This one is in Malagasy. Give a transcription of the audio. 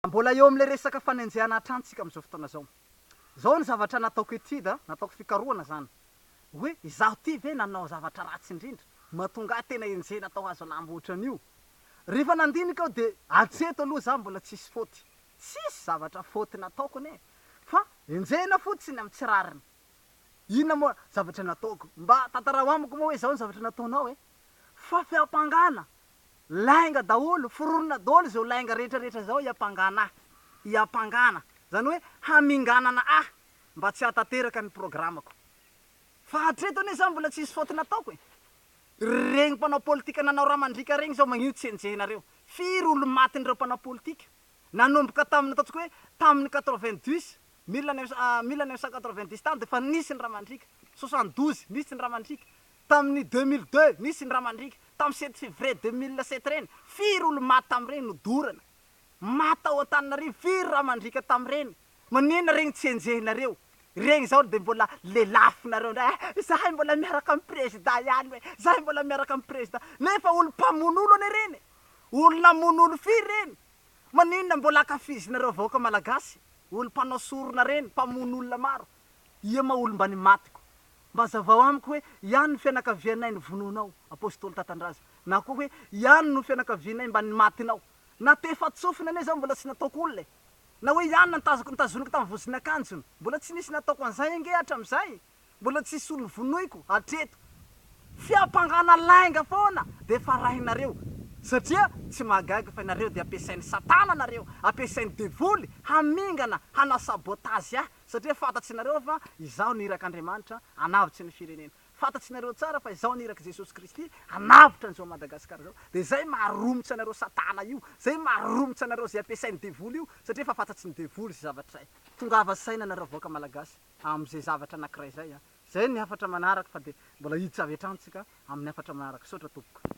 Mbola eo amin'ilay resaka fanenjehana hatrany tsika amin'izao fotoana izao. Izao ny zavatra nataoko étude, nataoko fikarohana izany, hoe izaho ity ve nanao zavatra ratsy indrindra, mahatonga ahy tena enjehina atao hazo lambo ohatran'io? Rehefa nandinika aho dia hatreto aloha izaho mbola tsisy faute, tsisy zavatra faute nataoko anie fa enjehina fotsiny amin'ny tsy rariny. Inona moa zavatra nataoko? Mba tantarao amiko moa hoe izao ny zavatra nataonao e! Fa fiampangana Lainga daholo, foronina daholo izao lainga rehetra rehetra izao hiampangana ahy, hiampangana, izany hoe haminganana ahy mba tsy hahatanteraka ny programako. Fa hatreto anie za mbola tsisy faute nataoko e! Regny mpanao politika nanao ra mandriaka regny zao magnino tsy enjehinareo? Firy olo matin'ireo mpanao politika? Nanomboka tamin'ny ataontsika hoe tamin'ny 90, mille neuf cent, 1990 tany dia efa nisy ny ra mandriaka, 72 nisy ny ra mandriaka, Tamin'ny 2002 nisy ny ramandriaka, tamin'ny sept février 2007 ireny, firy olo maty tamin'ireny nodorana? Maty tao Antananarivo firy ramandriaka tamin'ireny? Maninona regny tsy enjehinareo? Regny zao de mbola lelafinareo ndray eh, zahay mbola miaraka amin'ny président ihany hoe, zahay mbola miaraka amin'ny président, nefa olo mpamono olo anie reny e! Olo namono olo firy reny? Maninona mbola ankafizinareo vahoaka malagasy? Olo mpanao sorona reny, mpamono olona maro. Ia ma olo mba nimatiko? Mba hazavao amiko hoe iany ny fianakavianay novonoinao, Apostoly Tatandraza, na koa hoe iany no fianakavianay mba nimatinao. Na tefa-tsofina anie zaho mbola tsy nataoko olona e! Na hoe iany nantazoko nitazoniko tamin'ny vozon'akanjony. Mbola tsy nisy nataoko an'izay ange hatramin'izay. Mbola tsisy olo novonoiko hatreto. Fiampangana lainga foana dia efa arahinareo. Satria tsy mahagaga fa ianareo dia ampiasain'i satana nareo, ampiasain'i devoly hamingana hanao sabotage ahy. Satria fantatsinareo fa izaho no irak'Andriamanitra hanavotsy ny firenena. Fantatsinareo tsara fa izaho no irak'i Jesosy Kristy hanavotra an'izao Madagascar izao. Dia izay maharomotra anareo satana io, izay maharomotra anareo izay ampiasain'ny devoly io, satria efa fantatry ny devoly izay zavatra izay. Tongava saina nareo vahoaka Malagasy amin'izay zavatra anankiray izay a. Izay ny hafatra manaraka fa dia mbola hiditra avy hatrany tsika amin'ny hafatra manaraka. Misaotra tompoko.